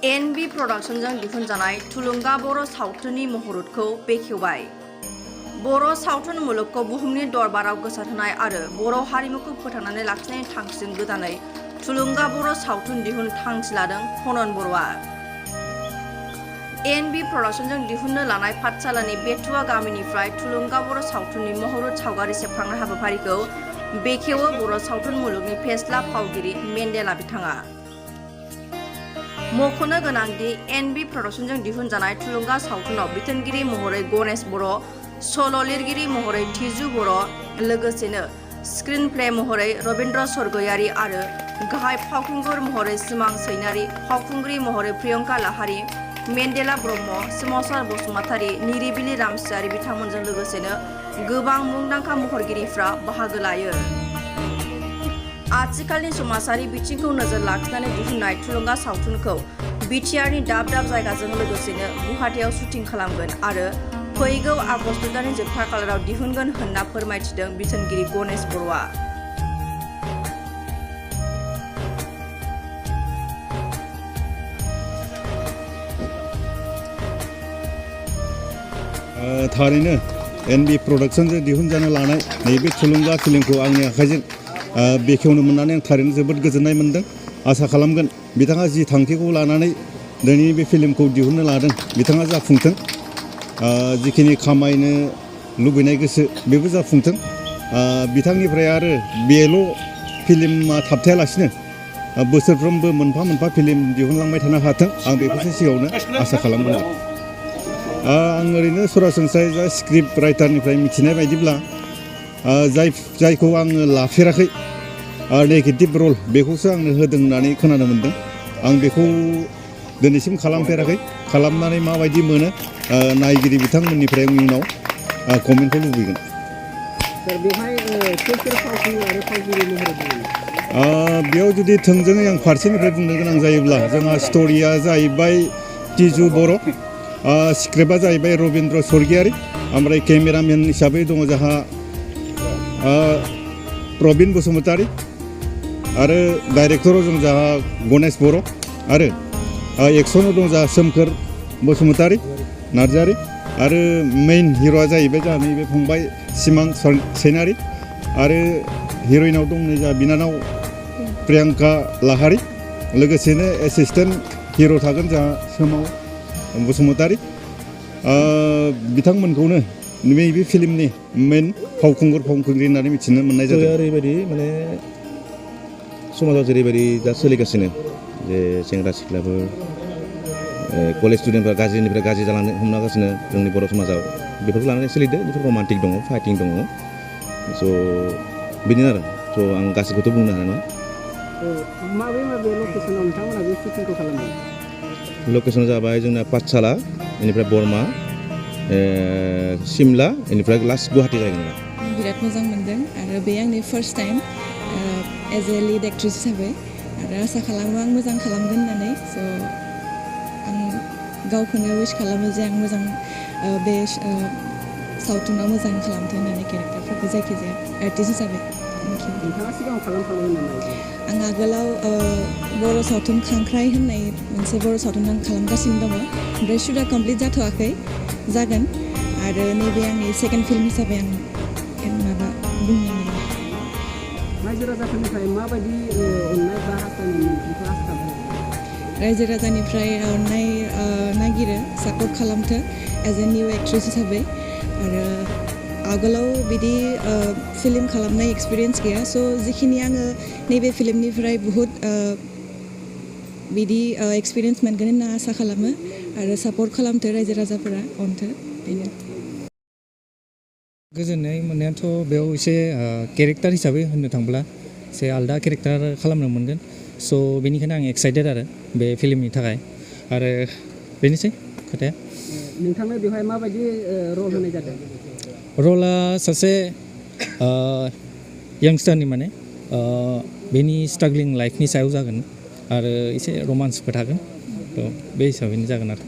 NB प्रडाक्शनजों दिहुनजानाय थुलुंगा बर' सावथुननि महरतखौ बेखेवबाय। बर' सावथुन मुलुगखौ बुहुमनि दरबाराव गोसारहोनाय आरो बर' हारिमुखौ फोथांनानै लाखिनायनि थांखिजों गोदानै थुलुंगा बर' सावथुन दिहुननो थांखि लादों खनन बर'आ। NB प्रडाक्शनजों दिहुननो लानाय पाठशालानि बेथुवा गामिनिफ्राय थुलुंगा बर' सावथुननि महरत सावगारि सेबखांनाय हाबाफारिखौ बेखेवो बर' सावथुन मुलुगनि फेस्ला फावगिरि मेन्डेला बिथाङा। मख'नो गोनांदि NB प्रडाक्शनजों दिहुनजानाय थुलुंगा सावथुनाव बिथोनगिरि महरै गणेश बर', सल' लिरगिरि महरै थिजु बर', लोगोसेनो स्क्रिन प्ले महरै रबिन्द्र स्वर्गयारी आरो गाहाय फावखुंगुर महरै सिमां सैनारि, फावखुंग्रि महरै प्रियंका लाहारी, मेन्डेला ब्रह्म, सोमावसार बसुमतारी, निरिबिलि रामसियारि बिथांमोनजों लोगोसेनो गोबां मुंदांखा महरगिरिफ्रा बाहागो लायो। आथिखालनि समाजारि बिथिंखौ नोजोर लाखिनानै दिहुननाय थुलुंगा सावथुनखौ बिटिआरनि दाब दाब जायगाजों लोगोसेनो गुवाहाटीआव शुटिं खालामगोन आरो फैगौ आगस्त दाननि जोबथा खालाराव दिहुनगोन होनना फोरमायथिदों बिथोनगिरि गणेश बर'आ। थारैनो NB प्रडाक्शनजों दिहुनजानो लानाय नैबे थुलुंगा फिल्मखौ आंनि आखाइजों बेखेवनो मोननानै आं थारैनो जोबोद गोजोननाय मोनदों। आसा खालामगोन बिथाङा जि थांखिखौ लानानै दिनैनि बे फिल्मखौ दिहुननो लादों बिथाङा जाफुंथों। जिखिनि खामायनो लुबैनाय गोसो बेबो जाफुंथों। बिथांनिफ्राय आरो बेल' फिल्मा थाबथायालासिनो बोसोरफ्रोमबो मोनफा मोनफा फिल्म दिहुनलांबाय थानो हाथों आं बेखौसो सिगाङावनो आसा खालामगोन आरो। आं ओरैनो सरासनस्रायै जा स्क्रिप्ट राइटारनिफ्राय मिथिनाय बायदिब्ला जायखौ आङो लाफेराखै नेगेटिभ रल बेखौसो आंनो होदों होननानै खोनानो मोन्दों। आं बेखौ दिनैसिम खालामफेराखै। खालामनानै माबायदि मोनो नायगिरि बिथांमोननिफ्राय उनाव कमेन्टखौ लुबैगोन। बेयाव जुदि थोंजोङै आं फारसेनिफ्राय बुंनो गोनां जायोब्ला जोंहा स्ट'रिया जाहैबाय तिजु बर', स्क्रिप्टआ जाहैबाय रबिन्द्र स्वर्गयारी, ओमफ्राय केमेरामेन हिसाबै दङ जोंहा प्रबिन बसुमतारी आरो डाइरेक्टराव दं जोंहा गणेश बर' आरो एक्सनाव दं जोंहा सोमखोर बसुमतारी नार्जारी आरो मेइन हिर'आ जाहैबाय जोंहा नैबे फंबाय सिमां सैनारि आरो हिर'इनाव दं नै जोंहा बिनानाव प्रियंका लाहारी, लोगोसेनो एसिस्टेन्ट हिर' थागोन जोंहा सोमाव बसुमतारी। बिथांमोनखौनो नैबे फिल्मनि मेइन फावखुंग्रि होननानै मिथिनो मोननाय जादों। ओरैबायदि माने समाजाव जेरैबायदि दा सोलिगासिनो जे सेंग्रा सिख्लाफोर कलेज स्टुडेन्टफ्रा गाज्रिनिफ्राय गाज्रि जालांनो हमनागासिनो जोंनि बर' समाजाव बेफोरखौ लानानै सोलिदों। बेफोर रमान्टिक दङ, फाइटिं दङ, स' बिदिनो आरो आं गासैखौथ' बुंनो हानाय नङा। माबे लकेसनाव नोंथांमोना बे शुटिंखौ खालामदों? लकेसना जाबाय जोंना पाठशाला, बेनिफ्राय बरमा, सिमला, बेनिफ्राय लास्ट गुवाहाटी जाहैगोन। बिराद मोजां मोनदों आरो बे आंनि first time as a lead actress हिसाबै आरो आसा खालामो आं मोजां खालामगोन होननानै। स' आं गावखौनो उइस खालामो जे आं मोजां बे सावथुनाव मोजां खालामथों होननानै केरेक्टारफोरखौ जायखिजाया आर्टिस्ट हिसाबै। नोंथाङा सिगाङाव खालामखांबाय नामा? आं आगोलाव बर' सावथुन खांख्राइ होननाय मोनसे बर' सावथुन आं खालामगासिनो दङ, ओमफ्राय शुटआ कमप्लिट जाथ'वाखै, जागोन। आरो नैबे आंनि सेकेन्ड फिल्म हिसाबै आं माबा बुंनो रायजो राजाफोरनिफ्राय माबायदि अननाय बा हास्थायनाय नोंथांखौ आसा खालामो? रायजो राजानिफ्राय अननाय नागिरो, सापर्ट खालामथो एज ए निउ एक्ट्रेस हिसाबै। आरो आगोलाव बिदि फिल्म खालामनाय एक्सपिरियेन्स गैया, स' जिखिनि आङो नैबे फिल्मनिफ्राय बुहुत बिदि एक्सपिरियेन्स मोनगोन होनना आसा खालामो आरो सापर्ट खालामथो रायजो राजाफोरा, अनथो, बेनो। गोजोननाय मोननायाथ' बेयाव एसे केरेक्टार हिसाबै होननो थांब्ला एसे आलदा केरेक्टार खालामनो मोनगोन। स' बेनिखायनो आं एक्साइटेड आरो बे फिल्मनि थाखाय। आरो बेनोसै खोथाया। नोंथांनो बेवहाय माबायदि रल होनाय जादों? रला सासे यांस्टारनि माने बेनि स्ट्रागलिं लाइफनि सायाव जागोन आरो एसे रमान्सबो थागोन, थ' बे हिसाबैनो जागोन आरो।